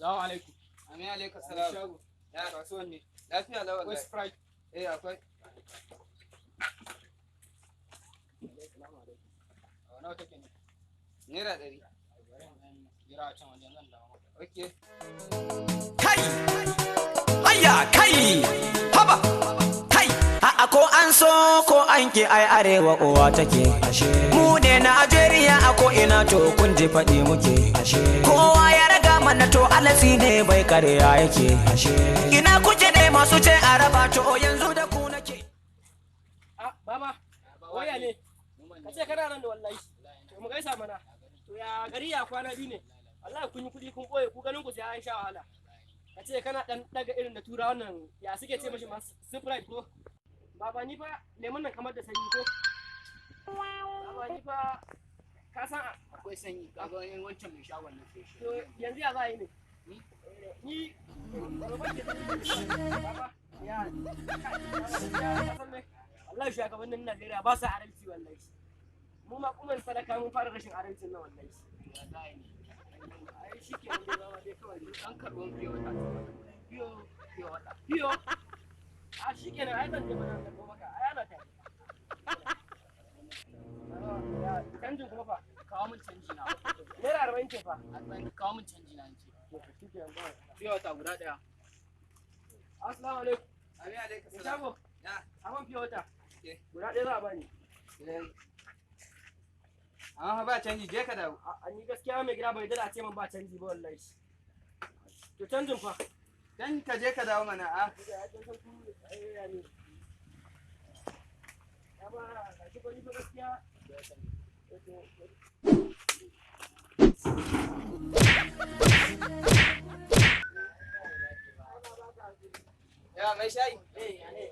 Assalamu alaikum. Amin alaikum salam. Shago. Ya Kasuwan ne. Lafiya lau Akwai wallahi. Sprite. Eh, akwai. Assalamu alaikum. A nawa take ne? ₦100. Bari in ɗan jira a can wajen, zan dawo. Okay. Kai, hayya, kai, haba, kai, a ko an so ko an ki, ai arewa uwa take. Mu ne Najeriya a ko ina, to kun ji faɗi muke. Kowa ya raga mana, to alatsi ne bai karya yake. Ina kuke ne masu ce a raba? To yanzu da ku nake. Ah, baba, waya ne. Ka ce kana nan da wallahi. To mu gaisa mana. To ya gari, ya kwana biyu ne? Wallahi kun yi kuɗi kun ɓoye, ku ganin ku sai an sha wahala. Ka ce kana ɗan ɗaga irin da tura wannan, ya suke ce mashi masu Sprite ko? Baba, ni fa lemon nan kamar da sanyi ko? Baba, ni fa ka san Akwai sanyi, kaga wani wancan mai shagon nan sai shi. To yanzu ya za a yi ne? Ni roban ke baba ya ka san me? Wallahi shugabannin Najeriya ba sa adalci wallahi. Mu ma kuma sadaka mun fara rashin adalcin nan wallahi. Ya za a yi ne? Ai shi ke nan dai baba, dai kawai. An karɓo fiye wata. Fiyo? Fiye wata. Fiyo? A shi kenan, ai zan je mana karɓo maka. Ai ana tare. Ya canjin kuma fa? Kawo min canji na. ₦40 ce fa. Kawo min canji na ce. Shi kenan ba. Fiye wata guda ɗaya. Assalamu alaikum. Amin alaikum Mai salam. shago. Ya. Aman fiye wata. Okay. Guda ɗaya za a bani. Eh. Amma fa ba canji, je ka dawo. A ni gaskiya mai gida bai dada ce min ba canji ba wallahi. To canjin fa? Dan ka je ka dawo mana a. Ya ba ga shi ba, ni fa gaskiya. To, Ya mai shayi. Eh, ya ne?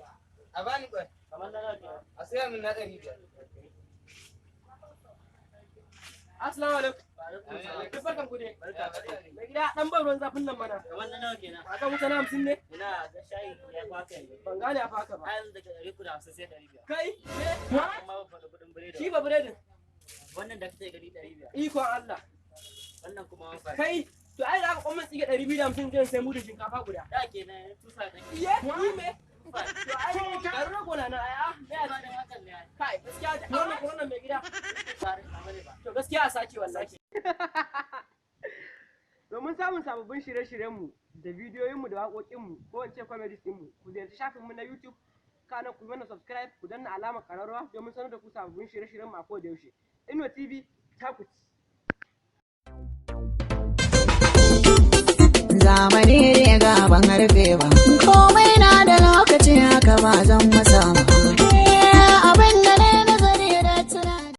A bani kwai. Kamar na lafiya. A saya min na 500. Assalamu alaikum. Amin alaikum. Duk barkan ku dai. Barka. Mai gida, dan ban ruwan zafin nan mana. Kamar na nawa kenan? A kan wuta na 50 ne? Ina da shayi ya kwaka yanzu. Ban gane a faka ba. A yanzu daga 350 sai 500. Kai, me? Amma ban faɗi kuɗin biredi. Shi ba biredin. Wannan da kake gani 500. Ikon Allah. Wannan kuma 15. Kai, to ai da aka kwamman tsige 250 zan sai mudun shinkafa guda. Da kenan tufa take. Iye, ni me? To ai, garin rago na nan ai, ah, me a Ba ciki? da hakan ne ai. Kai, gaskiya wannan wannan mai gida. Ba ne ba. To gaskiya a sake wallahi. Domin samun sababbin shirye-shiryenmu da bidiyoyinmu da waƙoƙinmu, ko in ce comedies ɗinmu, ku ziyarci shafinmu na YouTube, kana ku yi mana subscribe, ku danna alamar ƙararrawa domin sanar da ku sababbin shirye-shiryenmu a koda yaushe. Inuwa TV ta ku ci. Zamani riga ban harbe ba, komai na da lokaci, haka ba zan masa.